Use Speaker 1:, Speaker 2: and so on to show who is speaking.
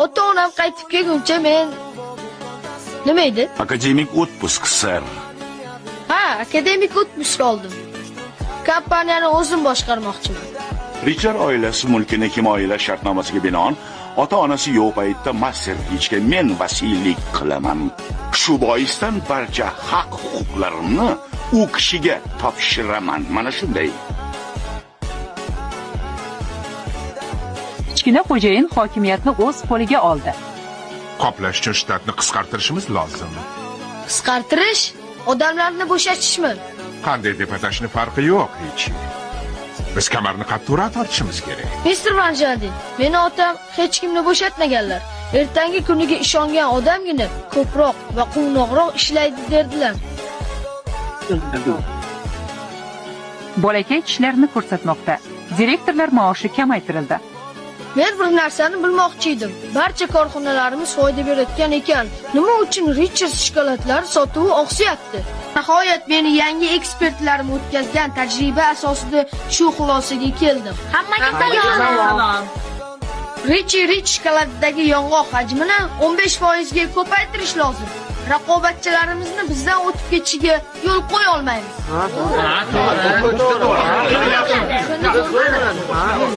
Speaker 1: Ota-onam qaytib kelguncha men nima edi?
Speaker 2: Akademik отпуск, сэр.
Speaker 1: Ha, akademik отпуск oldim. Kompaniyani o'zim boshqarmoqchiman.
Speaker 2: Richard oilasi mulkini himoyalash shartnomasiga binoan ota-onasi yo'q paytda Master Richga men vasiylik qilaman. Shu boisdan barcha haq-huquqlarimni u kishiga topshiraman. Mana shunday.
Speaker 3: Kichkina xo'jayin hokimiyatni o'z qo'liga oldi.
Speaker 4: Qoplash uchun shtatni qisqartirishimiz lozim.
Speaker 1: Qisqartirish? Odamlarni bo'shatishmi?
Speaker 4: Qanday deb atashni farqi yo'q, Richi. Biz kamarni qattiqroq tortishimiz kerak.
Speaker 1: Mister Van Jardin, meni otam hech kimni bo'shatmaganlar. Ertangi kuniga ishongan odamgina ko'proq va quvnoqroq ishlaydi derdilar.
Speaker 3: Bolakay tishlarini ko'rsatmoqda. Direktorlar maoshi kamaytirildi.
Speaker 1: Men bir narsani bilmoqchi edim. Barcha korxonalarimiz foyda berayotgan ekan. Nima uchun Richards shokoladlari sotuvi oqsayapti? Nihoyat meni yangi ekspertlarim o'tkazgan tajriba asosida shu xulosaga keldim.
Speaker 5: Hammaga salom.
Speaker 1: Richie Rich shokoladidagi yong'oq hajmini 15% ga ko'paytirish lozim. Raqobatchilarimizni bizdan o'tib ketishiga yo'l qo'ya olmaymiz.